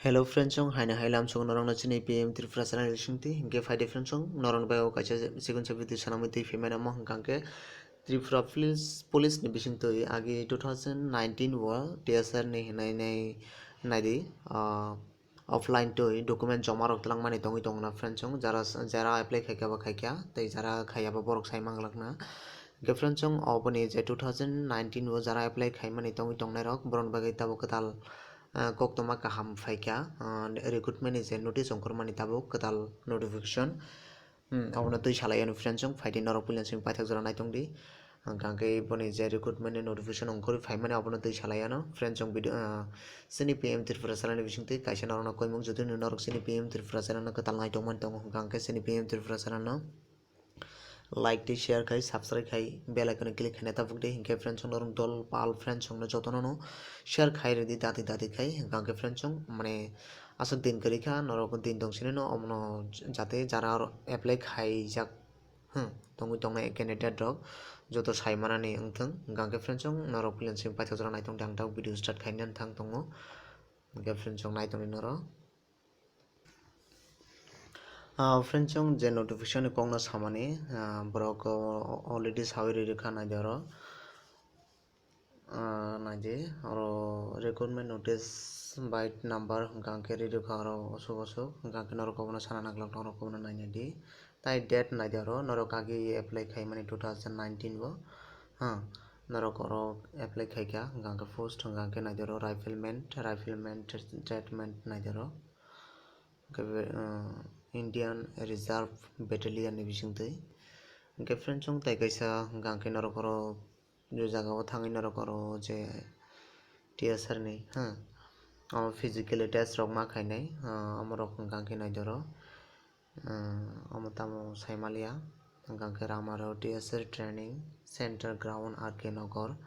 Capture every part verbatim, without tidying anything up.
Hello friends, chong haino hai lam song norok no chini P M Tripura channel bising twi. Hingke phai de friends, chong norok bai o kaisa sikon sa video sanamwi twi phimai namo hingka hingke Tripura Police, Police ni bising twi agi two thousand nineteen o T S R ni hinai nai nai di, ah, offline twi document joma rok twlang mani tongwi tong na friends, chong jara, jara apply khaikha ba khaikha tei jara khaiya ba borok sai manglak na. Hingke friends, chong oboni je two thousand nineteen o jara apply khaimani tongwi tongnai rok borok bagwi tabuk kwtal ah, koktwma kaham phaikha, ah, recruitment ni je notice ongkhormani tabuk kwtal notification. Hmm, abono twi salai ano friends, chong phai di norok puila simi paithak jora naitong di. Hingka hingke boni je recruitment ni notification ongkhorwi phaimani abono twi salai ano friends, chong video, ah, chini P M Tripura channel ni bising twi kaisa norok no koimung jodi norok chini P M Tripura channel no kwtal naitong mani tongo hingka hingke chini P M Tripura channel no like tei share khai, subscribe khai, bell icon click khaina tabuk di. Hingke friends, chong norok dol pal friends, chong no jotono no share khai rwdi, dati dati khai. Hingke friends, chong mane aswk din kwrwi kha, norok din tong sini no omono jate jara apply khaijak, hmm, tongwi tongnai candidate rok joto sai manani wngthung. Hingke friends, chong norok puila simi paithak jora naitong di, ang tabuk video start khaina thang tongo. Hingke friends, chong naitong di norok. Ah, friends, chong je notification ni kokno samani, ah, borok, oh, already sawi rwi rwkha, naidi oro. Ah, naidi oro recruitment notice by number hingka hingke rwi rwkha oro osuk osuk, hingka hingke norok obono sana naglak norok obono nai naidi. Tai date naidi oro norok agi apply khaimani two thousand nineteen o, ha, norok oro apply khaikha, hingka hingke post hingka hingke naidi oro rifleman, rifleman treatment naidi oro. Hingke be, ah, Indian Reserve Battalion ni bising twi. Hingke friends, chong tai kaisa hingka hingke norok oro o jaga o thangwi norok oro je T S R ni, ha, o physically test rok ma khainai, ah, omorok hingka hingke naidi oro, ah, omo tamo sai maliya, hingka hingke Ramarao T S R Training Center Ground, R K Nagar,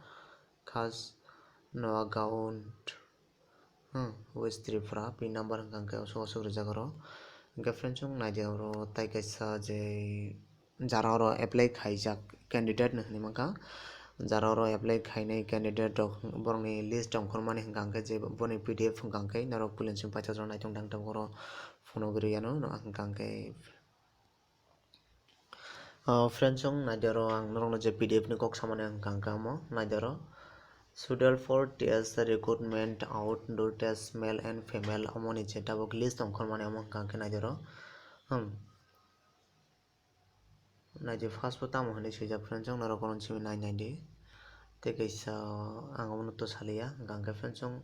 Khas Noagaon. Hmm, West Tripura, pin number hingka hingke osok osok rijak oro. Hingke friends, chong naidi oro tai kaisa je jara oro apply khaijak candidate no hinwi mankha. Jara oro apply khainai candidate rok borokni list ongkhormani hingka hingke je boni P D F hingka hingke norok puila simi paithak jora naitong di, ang tabuk oro phone o guriya no hingka hingke. Ah, friends, chong naidi oro ang norokno je P D F ni kok samani ang kang kamo naidi oro. Schedule for T S R recruitment, outdoor test, male and female, omoni je tabuk list ongkhormani omo hingka hingke naidi oro. Hmm. Naidi first bo tamo hinwi swijak friends, chong norok oro simi nai naidi. Tei kaisa ang omono to saliya, hingka hingke friends, chong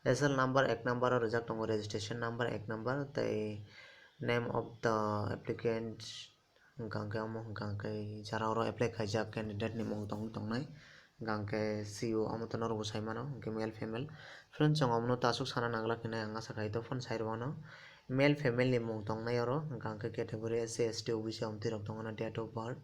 S L number, ek number o rijak tongo, registration number ek number, tei name of the applicant, hingka hingke omo hingka hingke jara oro apply khaijak candidate ni mung tong tongnai, hingka hingke C O omo to norok bo sai mano, hingke male female. Friends, chong omono to aswk sana nangla hinwi ang asa khai, to phone sai rwano male female ni mung tongnai oro, hingka hingke category S C, S T, O B C omtwi rok tongo na, date of birth,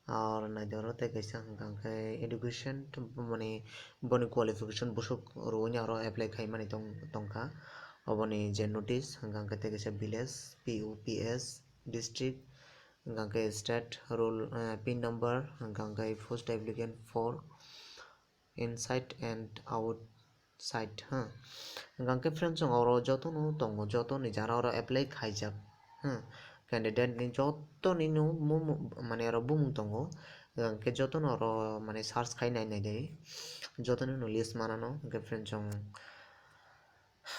aro naidi oro tei kaisa hingka hingke education, mani boni qualification busuk rwui ni aro apply khaimani tong-, tongkha. Oboni je notice hingka hingke tei kaisa village, P O P S, district, hingka hingke state roll, eh, pin number, hingka hingke post applicant for inside and outside, ha. Hingka hingke friends, chong oro jotono tongo, jotoni jara oro apply khaijak, ha. Candidate ni jotoni no mumu-, mane oro bumung tongo, hingka hingke jotono oro mane search khai nai naidi, jotoni no list manano, hingke friends, chong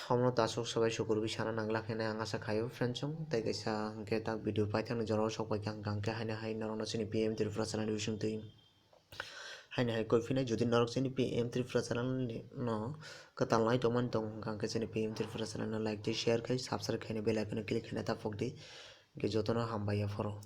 omono to aswk sobai sukurwi sana nangla hinwi ang asa khaio friends, chong tei kaisa hingke tak video paithakni jora o sok paikha, hingka hingke haino hai norokno chini P M Tripura channel ni bisingtwi. Haino hai koi phinai, jodi norok chini P M Tripura channel ni no kwtal nai tongmani tong, hingka hingke chini P M Tripura channel no like tei share khai, subscribe khaina bell icon o click khaina ta phok di. Hingke jotono hambai ya phoro.